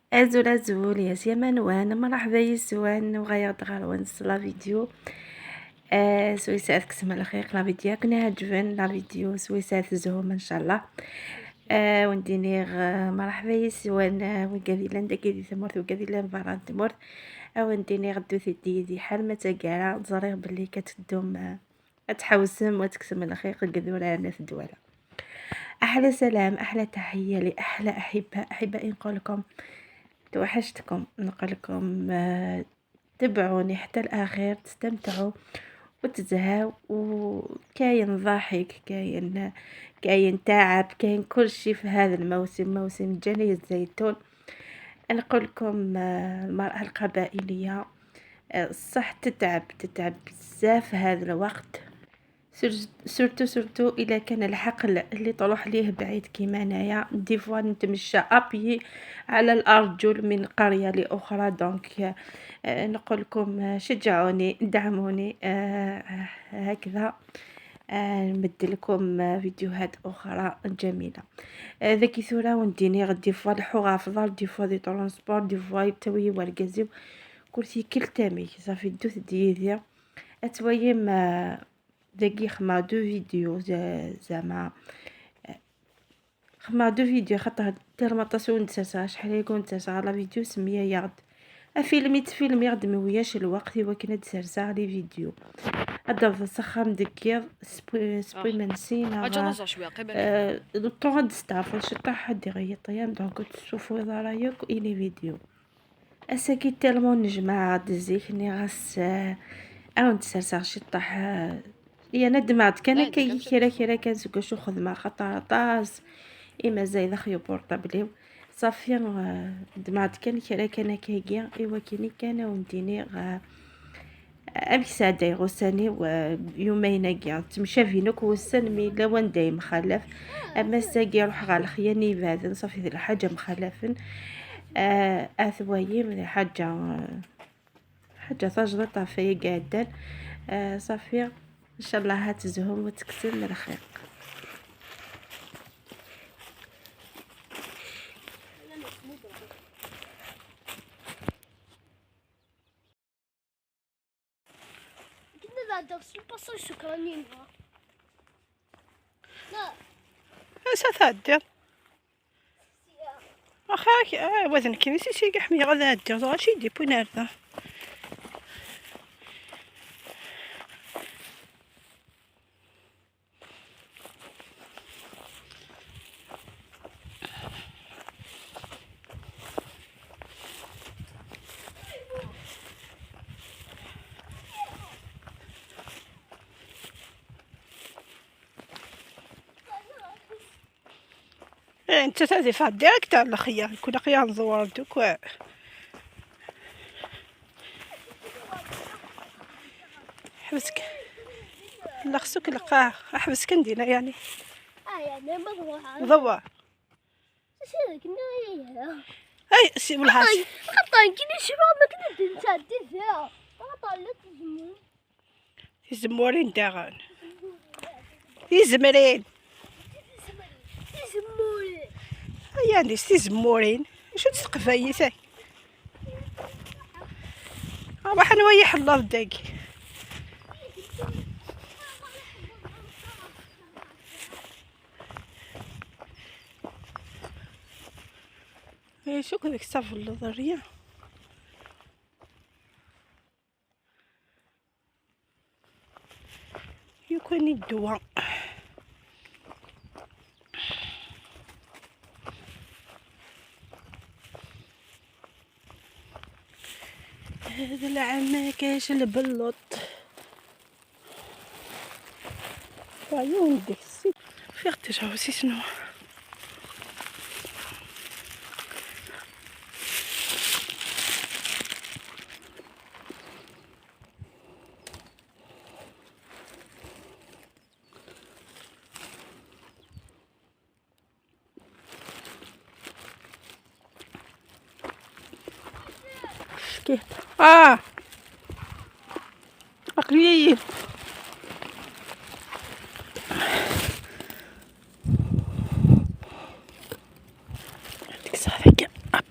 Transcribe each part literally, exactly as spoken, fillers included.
Azul azul, yes, ya manwan, mṛaḥba yis-wen, uɣaleɣ-d ɣer-wen s la vidéo. Ah, s wis ad tkesmem lxiq, la vidéo akken iɛeǧben, la vidéo s wis ad tezhum, ncallah. Ah, wen-d-iniɣ, ah, mṛaḥba yis-wen, ah, wigad yellan dagi di tmurt, wigad yellan berra n tmurt. Ah, wen-d-iniɣ, ddut-d yid-i ḥal ma d taggara, ẓriɣ belli ka teddum, ah, ad tḥewsem u ad teksem lxiq deg idurar n At Dwala. أحلى سلام، أحلى تحية لأحلى أحباء، أحبائي نقول لكم توحشتكم، نقول لكم، آه، تبعوني حتى الأخير، تستمتعوا وتزهاو، وكاين ضحك، كاين، كاين تعب، كاين كل شيء في هذا الموسم، موسم جني الزيتون. نقول لكم، آه، المرأة القبائلية، آه، صح تتعب، تتعب بزاف هذا الوقت. سور-، surtout، surtout إلا كان الحقل اللي تروح ليه بعيد كيما أنايا، des fois نتمشى à pied على الأرجل من قرية لأخرى. Donc، آه، نقول لكم، آه، شجعوني، دعموني، آه، آه، هكذا، آه، نمد لكم، آه، فيديوهات أخرى جميلة. آه، ذاكي ثورة ونديني غدي fois الحوغ أفضل، des fois des transports، des fois يتوي ورقزي، كل شيء كل تامي، صافي دوث ديالي. أتويم، آه، داكي خما دو فيديو ز-، زعما، خما دو فيديو، خاطر تيرما طاس ونتساسا، شحال يكون نتساسا على فيديو سمية ياغد. افيلمي تفيلمي غد موياش الوقت، ايوا كنا تسرسا لي فيديو. هذا الصخام دكير سبوي، سبوي منسينا. اجا نزع شويه قبل. آه، الطون غد ستافر شطاح حد يغيط يام، دونك تشوفوا رايك ايني فيديو. اساكي تالمون نجمع غد الزيك ني غاس، آه، او نتسرسا شطاح، آه، يا ندمعت كان كي كرا كرا كان زوج شو خدمة خطر طاس. إما زايد أخيو بورطابلي. صافي، آه، دمعت كان كرا كان كيكي. إوا كيني كان ونديني غا. أمك سعدي غوساني ويومين أكيا. تمشى فينك وسن مي لا وان دايم خلف. أما ساقي روح غا الخياني بعدن صافي ذي الحاجة مخلفن. آه، أثوايم ذي حاجة، آه، حاجة تجربة فيا قاعدة. آه، صافي. إن شاء الله هاتزهم وتكسر من الخير. كنا نهدر سي الباصة السكرانيين. لا. اش هتهدر؟ اخاك، آه، وزن كيمي سي سي حمي غدا هدر، زغا شي دي بوين هذا. إيه، انت تهدي فيها ديريكت على الخيار، كنا خيار نزور دوك و-، حبسك. لا خصك لقاه، حبسك ندينا يعني. اه، يعني ما نروح. ضوى. شي هذيك النوعية. اي سي والله. خطا، خطا، كي نشوفها ما كنا نتعدي فيها. خطا، لا تزمر. يزمورين داغن. يزمرين. يزمورين. هيا نيس تيزمورين. شو تسقفايي ساي؟ راح نويح الله داك. اي شو كذاك صافي الضريه. يكون الدواء. هذا العام ما كاينش البلوط. عيون ديك السيد. فيغ تجاوزي شنو؟ شكيت. اه. اقليل. هذيك صافي كاع. اب.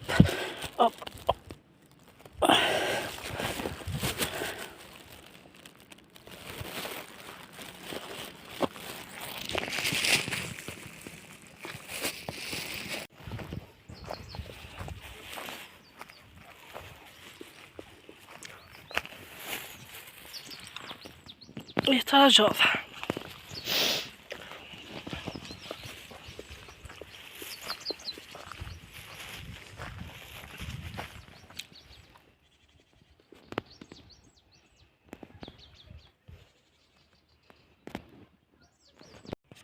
Yettṛaǧuḍ.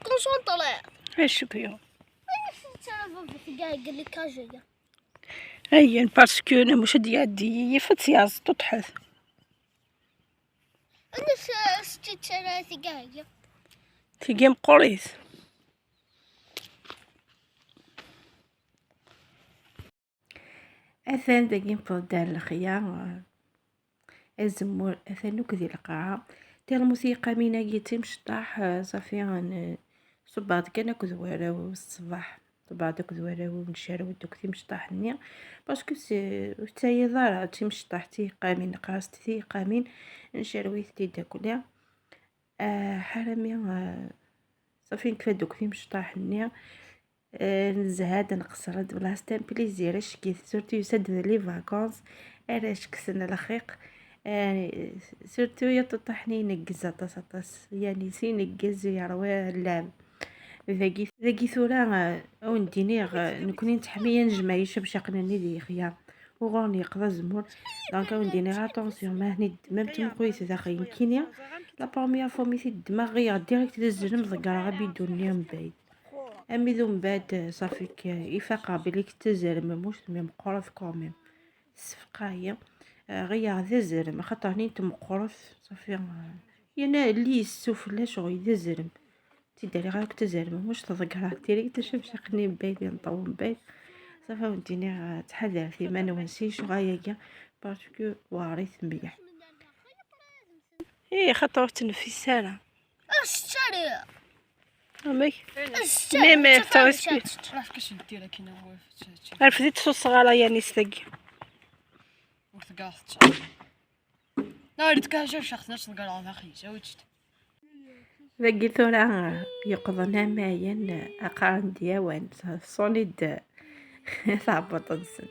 Concentré. Acu-k? Ayen parce que ne mouche dia di yifet ya stuṭḥet. Ayen s-, s-, tigi meqqrit. Atan dagi newweḍ-d ar lexya, azemmur atan akk di lqaɛa. Tirmut yeqqamin-agi d timecṭaḥ, eh, ṣafi, eh, ṣubbeɣ-d kan akked warraw s ṣṣbeḥ. Ṣubbeɣ-d akked warraw, ncerrew-d akk timecṭaḥ-nni, parce que c'est, ur tettayiḍ ara d timecṭaḥ tiyeqqamin, qqar-as tiyeqqamin, ncerrew-it-id akk-nni. Ah, ḥarami, ah, ṣafi nekfa-d akk timecṭaḥ-nni. Eh, nezha-d, nqeṣṣer-d, wala c'est un plaisir, acki-t, surtout yusa-d d les vacances, ara cekksen lxiq. Eh, surtout yaṭuṭaḥ-nni ineggez aṭas, aṭas, yani s ineggez yerwa llam. Dagi, dagi tura, eh, a wen-d-iniɣ, eh, nekkni nettḥami ad nejmeɛ icabcaqen-nni di yexya, uɣur n yeqḍa azemmur. Donc a wen-d-iniɣ attention, ma hni d-, même tmuquyt daxel nekkini, la première fois mi t-id-ddmeɣ, ɣiyeɣ direct d zzlem, ḍeggreɣ abidun-nni mebɛid. Ami d umbeɛd, eh, ṣafi k-, ifaq belli k-, d tazermemmuct, mi meqqret quand même. Tessefqayi, eh, ɣiyeɣ d azrem, axaṭer nin tmeqqret, ṣafi, eh, yerna lli yessufella ccɣel d azrem. Ttidariɣ akk d tazermemmuct, ḍeggreɣ direct, acabcaq-nni mebɛid, yenṭew mebɛid. Ṣafi a wen-d-iniɣ, eh, ttḥadaret iman-nwen si ccɣel-agi, parce que weɛrit mliḥ. Ih, xaṭer ur ttneffis ara. Amek? Même, eh, ttara iskil. Rfed-itt s usɣar, a Yanis, tagi. Dagi tura yeqḍen amayen, aqaren d yawan, ṣṣuni-d tɛebbuḍt-nsen.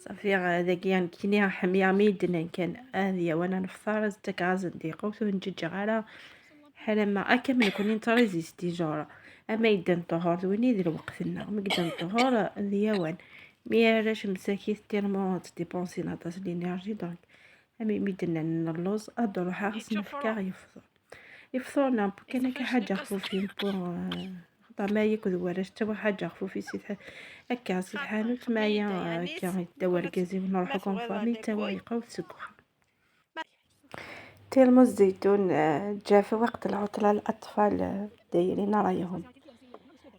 Ṣafi, dagi nekkini ḥmiɣ mi yi-d-nnan kan ad yawan ad nefṭer, ad ttakeɣ azendiq, ur ten-ǧǧiǧeɣ ara. Ḥala ma akka, ma nekkni nettṛizisti genre. Ama yedda n ṭṭuhur d win i d lweqt-nneɣ. Mi yedda n ṭṭuhur d yawan. Mi arrac msakit tellement ttdépenssin aṭas l'énergie, donc, ami mi d-nnan nelluẓ, ad ruḥeɣ ad sen-fkeɣ yefḍur. Yefḍur neɣ kan akka ḥaǧa xfufin pour, euh, xaṭer ma yakk d warrac ttawa ḥaǧa xfufin si tḥa-, akka si tḥanut, ma ya akka yedda wergaz-iw nruḥ akk en famille, ttawa yeqrut seg uxxam. Tirmut zeytun, eh, ǧǧa fi waqt lɛuṭla, l'aṭfal, eh, dayrin rayhum.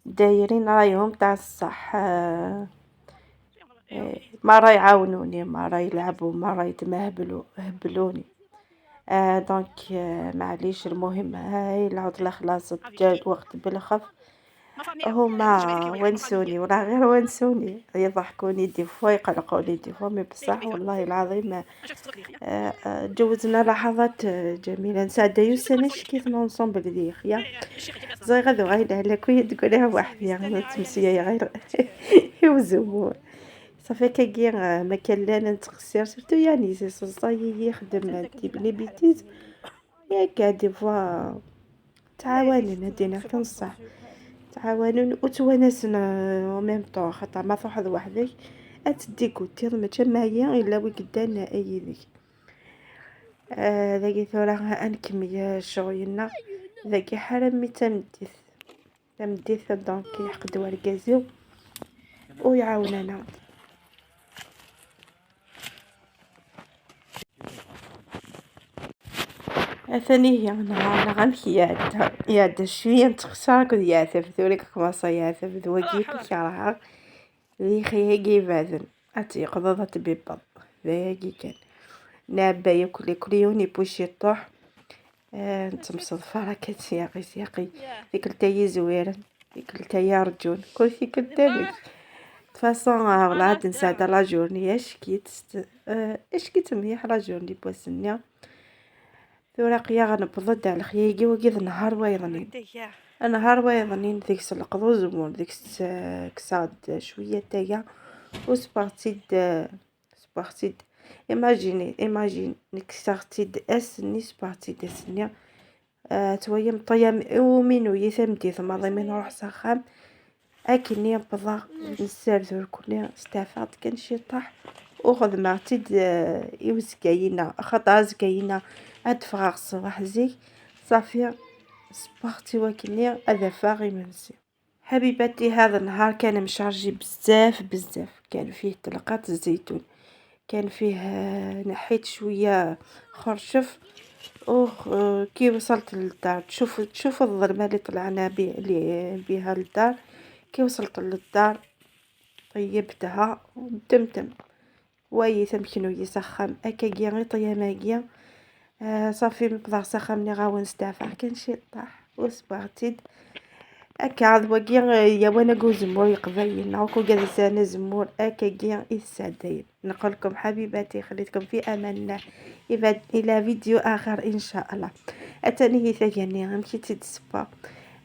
Dayrin rayhum تاع الصح, eh, eh, مرة يعاونوني, مرة يلعبوا, مرة يتمهبلوا, هبلوني. Eh, donc, eh, معليش, المهم هاي العطلة خلاص, جا الوقت بالخف. هما ونسوني، ولا غير ونسوني، يضحكوني des fois، يقلقوني des fois، mais بصح والله العظيم، آه، آه، جوزنا لحظات، آه، جميلة. نسعد يوسف، أنا شكيت ensemble ديخ، يا. زي غدو غايلة على كوي تقولها وحدي، أنا تمسية يا غير. يوزمو. صافي كاكي، آه، ما كان لا نتقصر، surtout يعني c'est ça, ça y est, يخدم des bêtises. ياك des fois تعاونن، هادي نعطي نصح. تعاونن وتوانسن، آه، en même temps، خاطر ما تروحض وحدك، اتديك وتيض ماشي معايا الا ويقدان ايدك. آه، داكي ثورة انكمي شغلنا. داكي حرام مي تمديث، تمديث donc يحقدوا اركازيو ويعاوننا. أثني هي نهار غمك ياد، ياد شوية نتخسر كذ يعتب ذوريك كماسة يعتب ذوقي كي كارها. ذي خي هيجي بعدن. أتي قضاضة بيبض. ذي هيجي كان. نابا يكل يكل يوني بوشي طوح. آه، نتمصد فركة سياقي سياقي. ذيك التايي زويرة. ذيك التايي رجون. كل شي كنت أبي. تفاصون، آه، والله عاد نساعد لا جورني. اش كيت است-، آه، اش كيت مليح لا جورني بوسنيا. ثورة قيا غنبضد على خيايقي وقيض نهار وايضنين. نهار وايضنين ديك القضوز ومول ديك الس-، كساد شوية تايا. وسبارتي د-، سبارتي د-، ايماجيني، ايماجين نكسارتي د-، اسني سبارتي د-، اسني. آه، تويم طيام أومينو يثمدي ثماضي من روح سخام. أكني بضا نسير ذو الكل استعفاض كان شي طاح. وخدمة تد، آه، يوزكاينا، خطا زكاينا. أدفغ الصباح زيك. صافي. صبحتي وكني أذا فاغي منسي. حبيباتي، هذا النهار كان مشارجي بزاف بزاف، كان فيه طلقات الزيتون، كان فيه، آه، نحيت شوية خرشف. وخ-، آه، كي وصلت للدار، تشوف، تشوف الظلمة اللي طلعنا بي-، اللي بيها للدار. كي وصلت للدار طيبتها وتمتم. وي ثمكنو يسخم أكاكيا غي طياماكيا. آه، صافي، مقدار سخمني غاون ستافع كان شي طاح وسبارتيد. أكا عاد وكي يا وانا كو زمور يقبايلنا وكو قاعد يسانا زمور أكاكيا يسعدين. نقول لكم حبيباتي، خليتكم في أمان الله. إلى، إلى فيديو آخر إن شاء الله. أتاني هي ثاني غمشي تسبا.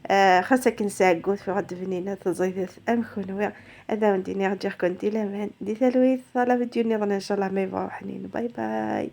آه، خاصك نساقو في غد بنينة تزيدت أم كنوي. هذا ونديني رجعكم دي لمان دي ثلويث على فيديو نظن إن شاء الله ما يبغوا حنين. باي باي.